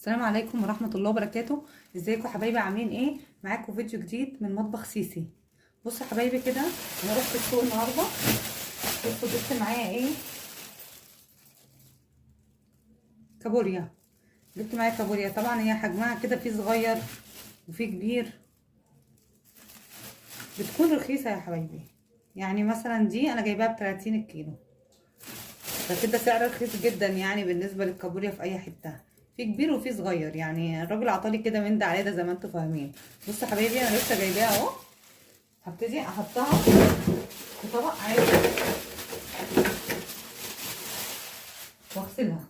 السلام عليكم ورحمة الله وبركاته. ازيكم حبايبي؟ عاملين ايه؟ معاكم فيديو جديد من مطبخ سيسي. بصوا حبايبي كده، انا رحت السوق النهارده. بصوا جبت معايا ايه؟ كابوريا. جبت معايا كابوريا، طبعا هي حجمها كده في صغير وفي كبير، بتكون رخيصة يا حبايبي. يعني مثلا دي انا جايباها ب30 الكيلو، فكده سعر رخيص جدا يعني بالنسبة للكابوريا في اي حتة، في كبير وفي صغير. يعني الراجل عطالي كده من ده على ده زي ما انتوا فاهمين. بصوا حبايبي انا لسه جايباها اهو، هبتدي احطها في طبق عادي واغسلها.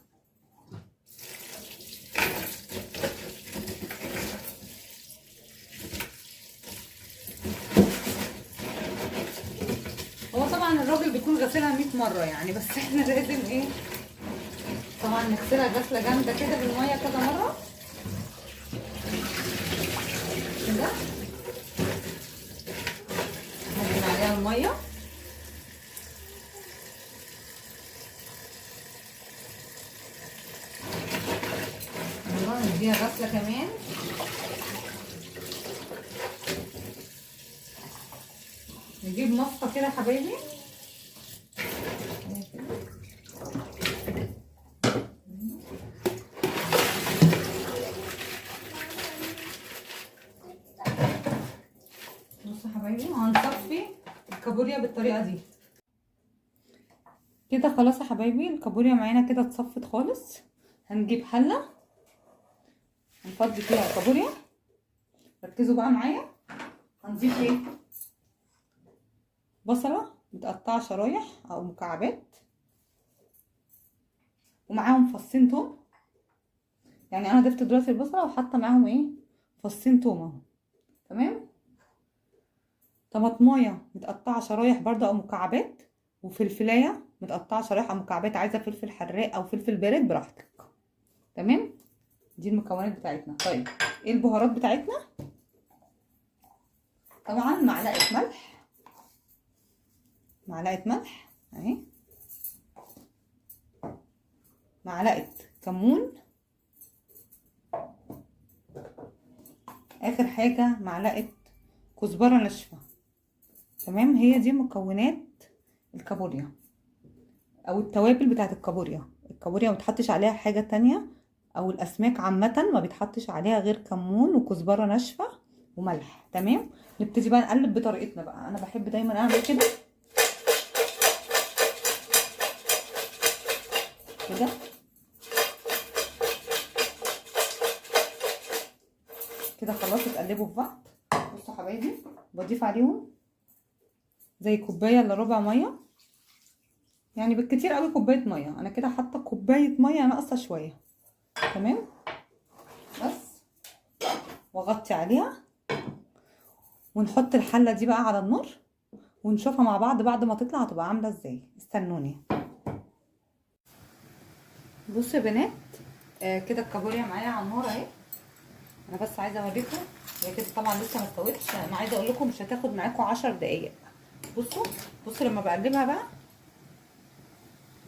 هو طبعا الراجل بيكون غسلها 100 مرة يعني، بس احنا لازم ايه، طبعا نغسلها غسله جامدة كده بالمية كذا مرة كده. هنزل عليها المية، يلا نديها غسله كمان. نجيب مصفى كده يا حبايبي، بصوا حبايبي هنصفي الكابوريا بالطريقة دي كده. خلاص يا حبايبي الكابوريا معانا كده اتصفت خالص. هنجيب حله هنفضي فيها الكابوريا، ركزوا بقى معايا. هنضيف ايه؟ بصله متقطعه شرايح او مكعبات، ومعاهم فصين توم. يعني انا ضفت دلوقتي البصله وحاطه معاهم ايه؟ فصين توم اهو، تمام. طماطمايه متقطعه شرايح برده او مكعبات، وفلفلايه متقطعه شرايح او مكعبات، عايزه فلفل حراق او فلفل بارد براحتك، تمام. دي المكونات بتاعتنا. طيب ايه البهارات بتاعتنا؟ طبعا معلقه ملح، معلقه ملح اهي، معلقه كمون، اخر حاجة معلقه كزبره ناشفة، تمام. هي دي مكونات الكابوريا او التوابل بتاعت الكابوريا. الكابوريا ما بتحطش عليها حاجة تانية، او الاسماك عامة ما بيتحطش عليها غير كمون وكزبره ناشفة وملح، تمام. نبتدي بقى نقلب بطريقتنا بقى، انا بحب دايما اعمل كده كده. كده خلاص اتقلبوا في بعض. بصوا حبايبي بضيف عليهم زي كوباية الا ربع مية، يعني بالكتير قوي كوباية مية. انا كده حاطه كوباية مية ناقصه شوية، تمام. بس واغطي عليها ونحط الحلة دي بقى على النار ونشوفها مع بعض بعد ما تطلع هتبقى عامله ازاي. استنوني. بصوا يا بنات، كده الكابوريا معايا على النار اهي. انا بس عايزه اوريكم هي كده طبعا لسه ما استوتش. انا عايزه اقول لكم مش هتاخد معاكم 10 دقايق. بصوا بصوا لما بقلبها بقى،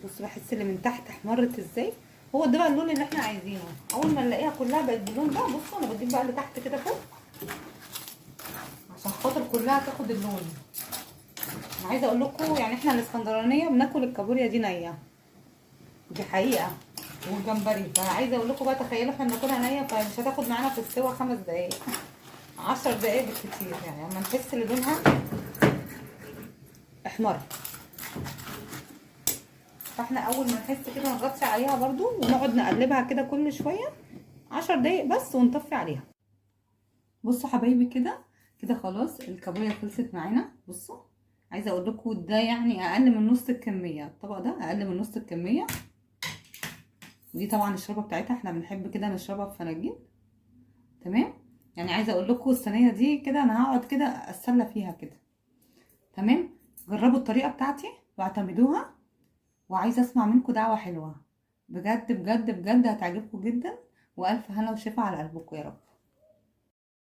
بصوا بحس اللي من تحت احمرت ازاي. هو ده بقى اللون اللي احنا عايزينه. اول ما نلاقيها كلها بقت باللون ده، بصوا انا بجيب بقى اللي تحت كده فوق عشان خاطر كلها تاخد اللون. انا عايزه اقول لكم يعني احنا الاسكندرانية بناكل الكابوريا دي نيه، دي حقيقة، والجمبري. فعايزه اقول لكم بقى تخيلوا احنا بناكلها نيه، فمش هتاخد معانا في السوا 5 دقايق 10 دقايق بالكتير، يعني اما نحس ان لونها احمر. فاحنا اول ما نحس كده نغطي عليها برضو ونقعد نقلبها كده كل شوية 10 دقايق بس ونطفي عليها. بصوا حبايبي كده كده خلاص الكابوريا خلصت معانا. بصوا عايزه اقول لكم ده يعني اقل من نص الكمية، الطبق ده اقل من نص الكمية. دي طبعا الشوربة بتاعتها احنا بنحب كده نشربها في فناجين، تمام. يعني عايزه اقول لكم الصينية دي كده انا هقعد كده اتسلى فيها كده، تمام. جربوا الطريقة بتاعتي واعتمدوها، وعايزه اسمع منكم دعوه حلوة بجد بجد بجد، هتعجبكم جدا. والف هنا وشفا على قلبكم يا رب.